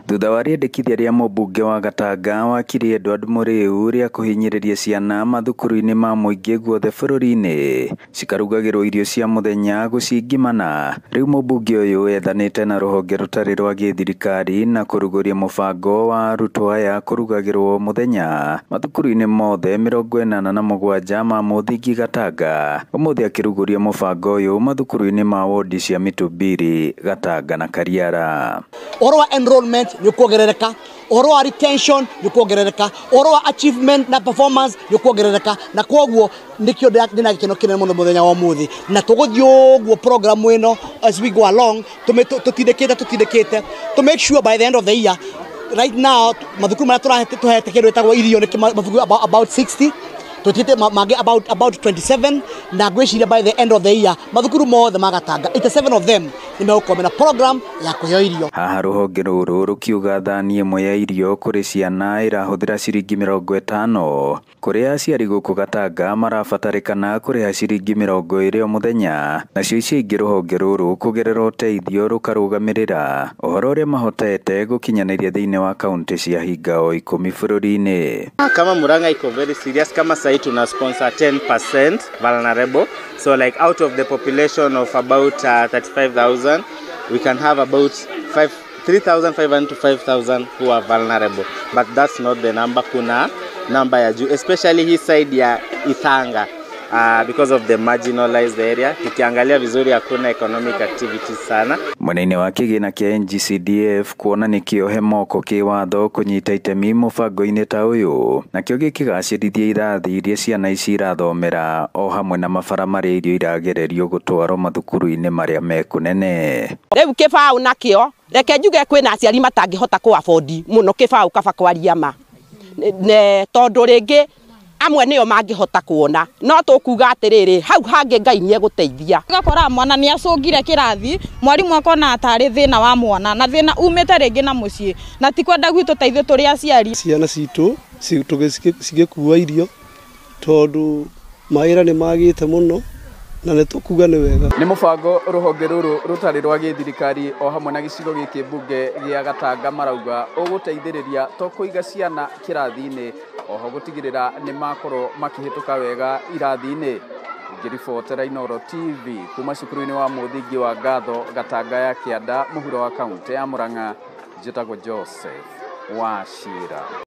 Thutha wa rĩendekithia rĩa mũmbunge wa Gatanga wakiri Edward Muriu rĩa kũhinyĩrĩria ciana mathukuru-inĩ ma mũingĩ guothe bũrũri-inĩ cikarugagĩrwo irio cia mũthenya gũcingimana, rĩu mũmbunge ũyũ ethanĩte na rũhonge rũtarĩ rwa gĩthirikari na kũrugũria mũbango wa arutwo aya kũrugagĩrwo mũthenya mathukuru-inĩ mothe 87 ma mũthingi Gatanga. Ũmũthĩ akĩrugũria mũbango ũyũ mathukuru-inĩ ma wodi cia Mĩtũmbiri, Gatanga na Kariara. Ũhoro wa enrollment nĩ kuongerereka, ũhoro wa retention nĩ kuongerereka, ũhoro wa achievement na performance nĩ kuongerereka, na kwoguo nĩkĩo ndĩna gĩkeno kĩnene mũno mũthenya wa ũmũthĩ, na tũgũthiĩ ũguo program ĩno as we go along tũtindĩkĩte to make sure by the end of the year. Right now mathukuru marĩa tũhete kĩndũ gĩtagwo irio nĩ mathukuru about 60, tũtigĩte mangĩ about 27, na ngwĩciria by the end of the year mathukuru mothe ma Gatanga 87 of them nĩ megũkorwo mena program ya kũheo irio. Haha rũhonge rũrũ rũkiuga thani ĩmwe ya irio kũrĩ ciana ĩrahũthĩra ciringi 50, kũrĩa aciari gũkũ Gatanga marabatarĩkana kũrĩha ciringi 20 o mũthenya, nacio icio ingĩ rũhonge rũrũ kũgerera ũteithio rũkarũgamĩrĩra ũhoro ũrĩa mahotete gũkinyanĩria thĩinĩ wa kaunti cia hinga o 10 bũrũri-inĩ. Kama Murang'a iko very serious, kama sahi tuna sponsor 10% vulnerable, so like out of the population of about 35,000 we can have about 3,500 to 5,000 who are vulnerable, but that's not the number. Kuna number ya juu, especially hii side ya Ithanga, because of the marginalized area. Tukiangalia vizuri hakuna economic activity sana. Mwena-inĩ wa kĩgĩna kĩa NGCDF kuona nĩ kĩohe moko kĩwatho kũnyita itemi mũbango-inĩ ta ũyũ, nakĩo gĩkĩgacĩrithia irathi iria ciana ici irathomera o hamwe na mabara marĩa irio iragererio gũtwarwo mathukuru-inĩ marĩa me kũnene. Rĩu kĩbaũ nakĩo reke njuge kwĩna aciari matangĩhota kũ afford mũno kĩbaũ kaba kwaria ma tondũ rĩngĩ amwe nĩo mangĩhota kuona, no tũkuga atĩrĩrĩ hau hangĩ Ngai nĩegũteithia. Ũgakora mwana nĩacũngire kĩrathi, mwarimũ akona tarĩ thĩna wa mwana na thĩna umĩte rĩngĩ na mũciĩ, na ti kwenda gwitũ ta ithuĩ tũrĩ aciari. Ciana citũ cigĩkua irio tondũ mawĩra nĩ magĩte mũno na nĩ tũkuga nĩ wega. Nĩ mũbango rũhonge rũrũ rũtarĩ rwa gĩthirikari o hamwe na gĩcigo gĩkĩ mbunge gĩa Gatanga marauga ũgũteithĩrĩria to kũiga ciana kĩrathi-inĩ, oho gũtigĩrĩra nĩ makorwo makĩhĩtũka wega irathi-inĩ. Ngĩribotera Inooro TV kuma cukuru-inĩ wa mũthingi wa Ngatho, Gatanga ya Kĩanda, mũhuro wa kaunti ya Murang'a, njĩtagwo Joseph Wachira.